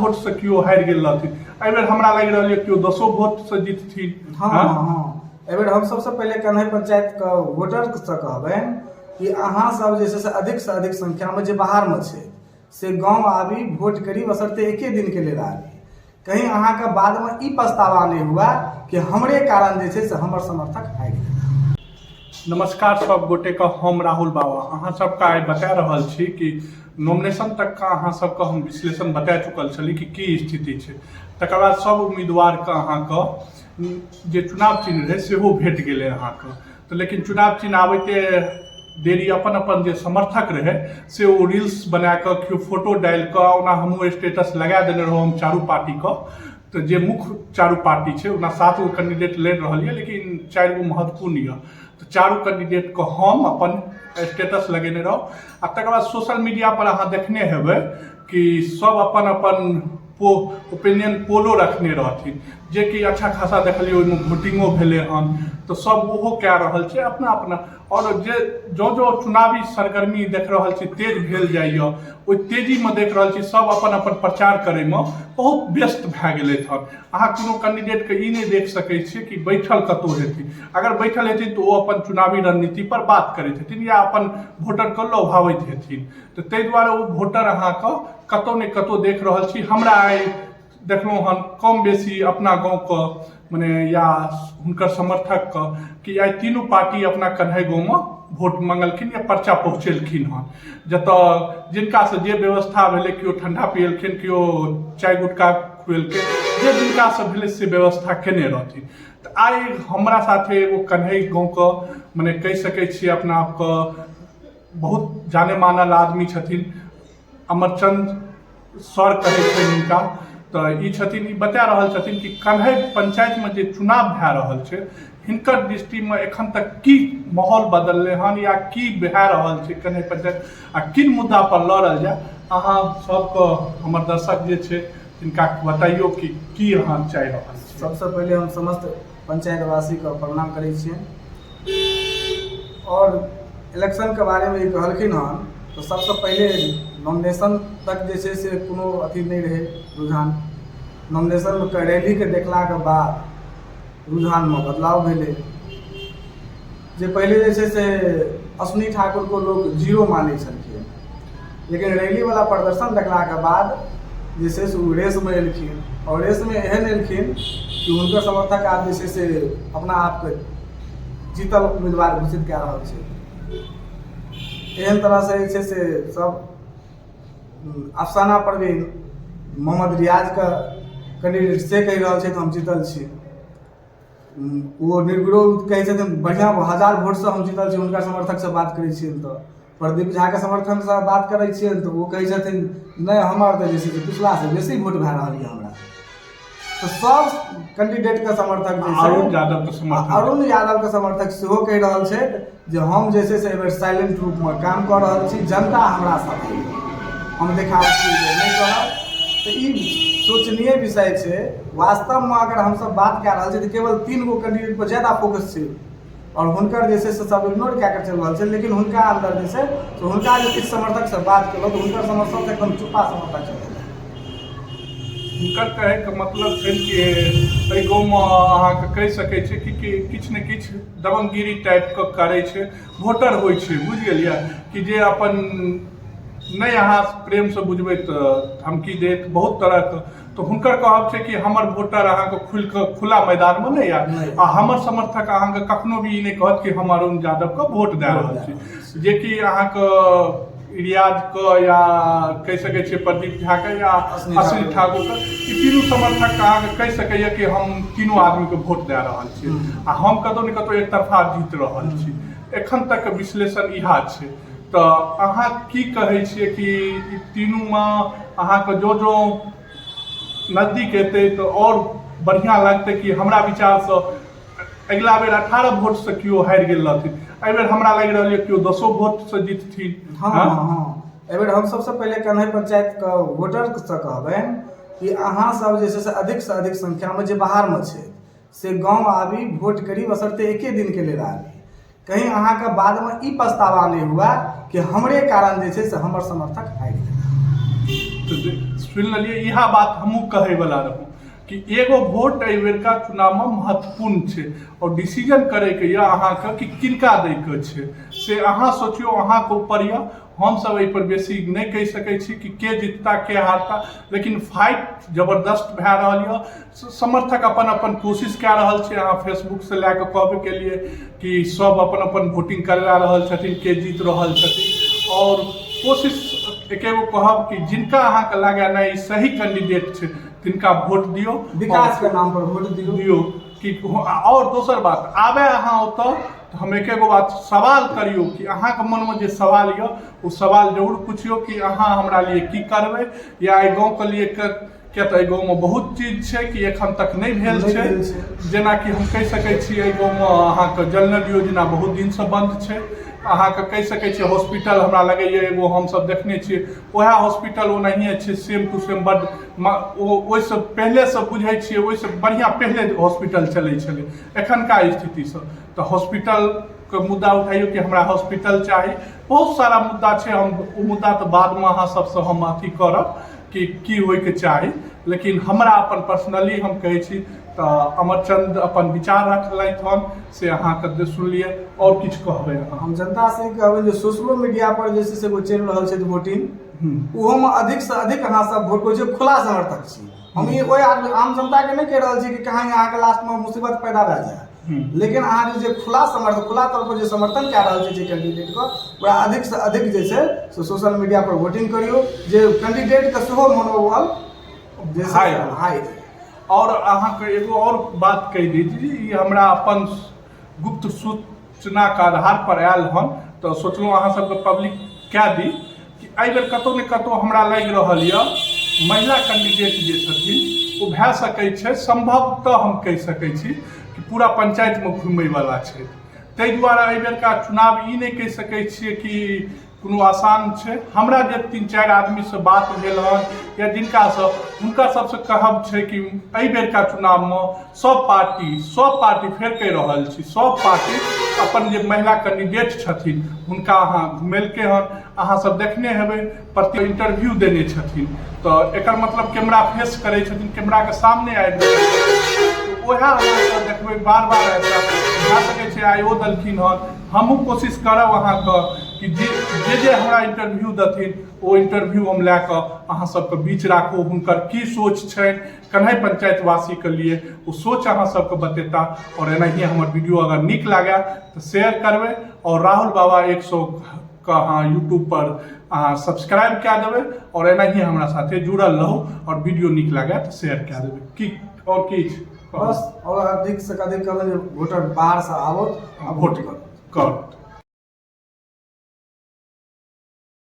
वोटसँ केओ हारि गेल रहथिन। एहिबेर हमरा लागि रहल यऽ केओ 10 वोटसँ जीतथिन। हँ हँ, एहिबेर हम सबसँ पहिले कन्है पंचायतके वोटरसँ कहबनि कि अहाँ सब जे छै से अधिकसँ अधिक संख्यामे जे बाहरमे छै से गाँव आबी, वोट करी, बशर्ते एके दिनके लेल आबी। कहीं अहाँके बादमे ई पछतावा नहि हुए कि हमरे कारण जे छै से हमर समर्थक हारि गेल। नमस्कार सब गोटे के, हम राहुल बाबा अहाँ सबके आइ बता रहल छी कि नॉमिनेशन तक का अहाँ सबके हम विश्लेषण बता चुकल छली कि की स्थिति छै। तकर बाद सब उम्मीदवार के अहाँके जे चुनाव चिन्ह रहै सेहो भेट गेलै अहाँके। तऽ लेकिन चुनाव चिन्ह आबैते देरी अपन अपन जे समर्थक रहै से ओ रील्स बना कऽ केओ फोटो डालि कऽ, ओना हमहूँ स्टेटस लगा देने रहौं हम चारू पार्टीके। तऽ जे मुख्य चारू पार्टी छै, ओना 7 गो कैंडिडेट लड़ि रहल यऽ लेकिन 4 गो महत्वपूर्ण यऽ, तऽ चारू कैंडिडेटके हम अपन स्टेटस लगेने रहौं। आ तकर बाद सोशल मीडिया पर अहाँ देखने हेबै कि सब अपन अपन ओपिनियन पोलो रखने रहथिन, जेकि अच्छा खासा देखलियै ओहिमे वोटिंगो भेलै हन। तऽ सब ओहो कए रहल छै अपना अपना। आओर जे जँ जँ चुनावी सरगर्मी देख रहल छी तेज भेल जाइए, ओहि तेजीमे देख रहल छी सब अपन अपन प्रचार करैमे बहुत व्यस्त भए गेलथि हन। अहाँ कोनो कैंडिडेटके ई नहि देख सकै छियै कि बैठल कतहु हेथिन। अगर बैठल हेथिन तऽ ओ अपन चुनावी रणनीति पर बात करैत हेथिन या अपन वोटरके लोभाबैत हेथिन। तऽ ताहि दुआरे ओ वोटर अहाँके कतहु ने कतहु देख रहल छी। हमरा आइ देखलहुँ हन कम बेसी अपना गाँवके मने या हुनकर समर्थकके कि आइ तीनू पार्टी अपना कन्है गाँवमे वोट मंगलखिन या पर्चा पहुँचेलखिन हन, जतऽ जिनकासँ जे व्यवस्था भेलै, केओ ठण्डा पिएलखिन, केओ चाय गुटखा खुएलखिन, जे जिनकासँ भेलै से व्यवस्था केने रहथिन। तऽ आइ हमरा साथे एगो कन्है गाँवके मने कहि सकै छियै अपना आपके बहुत जाने मानल आदमी छथिन, अमरचंद सर कहै छै हिनका। तऽ ई छथिन, ई बता रहल छथिन कि कन्है पंचायतमे जे चुनाव भए रहल छै हिनकर दृष्टिमे एखन तक की माहौल बदललै हन या की भए रहल छै कन्है पंचायत आ किन मुद्दा पर लड़ल जाय। अहाँ सबके हमर दर्शक जे छै तिनका बताइयो कि की अहाँ चाहि रहल छी। सबसँ पहिले हम समस्त पंचायतवासीके प्रणाम करै छियनि। आओर इलेक्शनके बारेमे जे कहलखिन हन तऽ सबसँ पहिले नॉमिनेशन तक जे छै से कोनो अथी नहि रहै रुझान। नॉमिनेशनमे रैलीके देखलाके बाद रुझानमे बदलाव भेलै। जे पहिले जे छै से अश्विनी ठाकुरके लोक जीरो मानै छलखिन, लेकिन रैलीवला प्रदर्शन देखलाके बाद जे छै से ओ रेसमे एलखिन। आओर रेसमे एहन एलखिन कि हुनकर समर्थक आब जे छै से अपना आपके जीतल उम्मीदवार घोषित कए रहल छै। एहन तरहसँ जे छै से सब अफसाना परवीन मोहम्मद रियाजके कैंडिडेट से कहि रहल छै तऽ हम जीतल छी। ओ निर्विरोध कहै छथिन बढ़िआँ 1000 वोटसँ हम जीतल छी। हुनका समर्थकसँ बात करै छियनि तऽ प्रदीप झाके समर्थनसँ बात करै छियनि तऽ ओ कहै छथिन नहि हमर तऽ जे छै से पिछलासँ बेसी वोट भए रहल यऽ हमरा। तऽ सब कैंडिडेटके समर्थक जे छै अरुण यादवके समर्थक, अरुण यादवके समर्थक सेहो कहि रहल छथि जे हम जे छै से एहिबेर साइलेंट रूपमे काम कऽ रहल छी, जनता हमरा साथ अइ, हम देखाबटी नहि करब। तऽ ई सोचनीय विषय छै। वास्तवमे अगर हमसब बात कए रहल छी तऽ केवल 3 गो कैंडिडेट पर ज्यादा फोकस छै आओर हुनकर जे छै से सब इग्नोर कए कऽ चलि रहल छै। लेकिन हुनका अन्दर जे छै से हुनका जे किछु समर्थकसँ बात केलहुँ तऽ हुनकर समर्थक एकदम चुप्पा समर्थक छथिन। हुनकर कहैके मतलब छै कि एहि गाँवमे अहाँके कहि सकै छी कि किछु ने किछु दबंगगिरी टाइपके करै छै वोटर होइ छै, बुझि गेलियै कि जे अपन नहि अहाँ प्रेमसँ बुझबै तऽ धमकी देत बहुत तरहके। तऽ हुनकर कहब छै कि हमर वोटर अहाँके खुलि कऽ खुला मैदानमे नहि आयत आ हमर समर्थक अहाँके कखनो भी ई नहि कहत कि हम अरुण यादवके वोट दए रहल छी, जेकि अहाँके रियाजके या कहि सकै छियै प्रदीप झाके या अश्विनी ठाकुरके, ई तीनू समर्थक अहाँके कहि सकैए कि हम तीनू आदमीके वोट दए रहल छी आ हम कतहु ने कतहु एकतरफा जीत रहल छी। एखन तक विश्लेषण इएह छै। तऽ अहाँ की कहै छियै कि ई तीनूमे अहाँके जो जो नजदीक एतै तऽ आओर बढ़िआँ लगतै कि हमरा विचारसँ अगिला बेर 18 वोटसँ केओ हारि गेल रहथिन, एहिबेर हमरा लागि रहल यऽ केओ 10 वोटसँ जीतथिन। हँ हँ, एहिबेर हम सबसँ पहिले कन्है पंचायतके वोटरसँ कहबनि कि अहाँ सब जे छै से अधिकसँ अधिक संख्यामे जे बाहरमे छै से गाँव आबी, वोट करी, बशर्ते एके दिनके लेल आबी। कहीं अहाँके बादमे ई पछतावा नहि हुए कि हमरे कारण जे छै से हमर समर्थक हारि गेल। तऽ सुनि लेलियै, इएह बात हमहूँ कहैवला रहूँ कि एगो वोट एहि बेरका चुनावमे महत्वपूर्ण छै आओर डिसीजन करैके यऽ अहाँके कि किनका दैके छै, से अहाँ सोचियौ, अहाँके ऊपर यऽ। हमसब एहिपर बेसी नहि कहि सकै छी कि के जितता के हारता, लेकिन फाइट जबरदस्त भए रहल यऽ। समर्थक अपन अपन कोशिश कए रहल छै। अहाँ फेसबुकसँ लए कऽ कहबे केलियै कि सब अपन अपन वोटिंग करवा रहल छथिन, के जीत रहल छथिन। आओर कोशिश एकेगो कहब कि जिनका अहाँके लागए नहि ई सही कैंडिडेट छै तिनका वोट दियौ, विकास के नाम पर वोट दियौ दियौ कि। आओर दोसर बात, आबे अहाँ ओतऽ तऽ हम एकेगो बात सवाल करियौ कि अहाँके मनमे जे सवाल यऽ ओ सवाल जरूर पुछियौ कि अहाँ हमरा लिए की करबै या एहि गाँवके लिए, किया तऽ एहि गाँवमे बहुत चीज छै कि एखन तक नहि भेल छै। जेनाकि हम कहि सकै छी एहि गाँवमे अहाँके जल नल योजना बहुत दिनसँ बन्द छै। अहाँके कहि सकै छियै हॉस्पिटल हमरा लगैए एगो हमसब देखने छियै, वएह हॉस्पिटल ओनाहिए छै सेम टू सेम, बड ओ ओहिसँ पहिलेसँ बुझै छियै ओहिसँ बढ़िआँ पहिले हॉस्पिटल चलै छलै एखनका स्थितिसँ। तऽ हॉस्पिटलके मुद्दा उठाइयौ कि हमरा हॉस्पिटल चाही। बहुत सारा मुद्दा छै, हम ओ मुद्दा तऽ बादमे अहाँ सबसँ हम अथी करब कि की होइके चाही, लेकिन हमरा अपन पर्सनली हम कहै छी। तऽ अमरचंद अपन विचार रखलथि हन से अहाँके सुनलियै, आओर किछु कहबै अहाँ? हम जनतासँ ई कहबै जे सोशलो मीडिया पर जे छै से एगो चलि रहल छै वोटिंग, ओहोमे अधिकसँ अधिक अहाँ सब वोट करै छियै। खुला समर्थक छी हम, ई ओहि आदमी आम जनताके नहि कहि रहल छी कि कहीं अहाँके लास्टमे मुसीबत पैदा भए जाय, लेकिन अहाँ जे खुला समर्थन, खुला तौर पर जे समर्थन कए रहल छै जे कैंडिडेटके, ओकरा अधिकसँ अधिक जे छै से सोशल मीडिया पर वोटिंग करियौ, जे कैंडिडेटके सेहो मनोबल जे छै हाई। हाई। आओर अहाँके एगो आओर बात कहि दी जी, ई हमरा अपन गुप्त सूचनाके आधार पर आयल हन तऽ सोचलहुँ अहाँ सबके पब्लिक कए दी कि एहिबेर कतहु ने कतहु हमरा लागि रहल यऽ महिला कैंडिडेट जे छथिन ओ भए सकै छै, सम्भवतः हम कहि सकै छी कि पूरा पंचायतमे घुमैवला छथि। ताहि दुआरे एहिबेरका चुनाव ई नहि कहि सकै छियै कि कोनो आसान छै। हमरा जे 3-4 आदमीसँ बात भेल हन या जिनकासँ, हुनका सबसँ कहब छै कि एहि बेरका चुनावमे सब पार्टी फेर कहि रहल छी, सब पार्टी अपन जे महिला कैंडिडेट छथिन हुनका अहाँ घुमेलकै हन, अहाँ सब देखने हेबै, प्रति इंटरव्यू देने छथिन, तऽ एकर मतलब कैमरा फेस करै छथिन, कैमराके सामने आबि तऽ वएह अहाँ सब देखबै बार बार आबि भए सकै छै आइ ओ देलखिन हन। हमहूँ कोशिश करब अहाँके कि जे जे जे हमरा इंटरव्यू देथिन ओ इंटरव्यू हम लए कऽ अहाँ सबके बीच राखू, हुनकर की सोच छनि कन्है पंचायतवासीके लिए, ओ सोच अहाँ सबके बतेता। आओर एनाहिए हमर वीडियो अगर नीक लागए तऽ शेयर करबै आओर राहुल बाबा 100 के अहाँ यूट्यूब पर अहाँ सब्सक्राइब कए देबै आओर एनाहिए हमरा साथे जुड़ल रहू आओर वीडियो नीक लागए तऽ शेयर कए देबै। की आओर किछु? बस, आओर अधिकसँ अधिक कहबै जे वोटर बाहरसँ आबथि आ वोट करत। करत।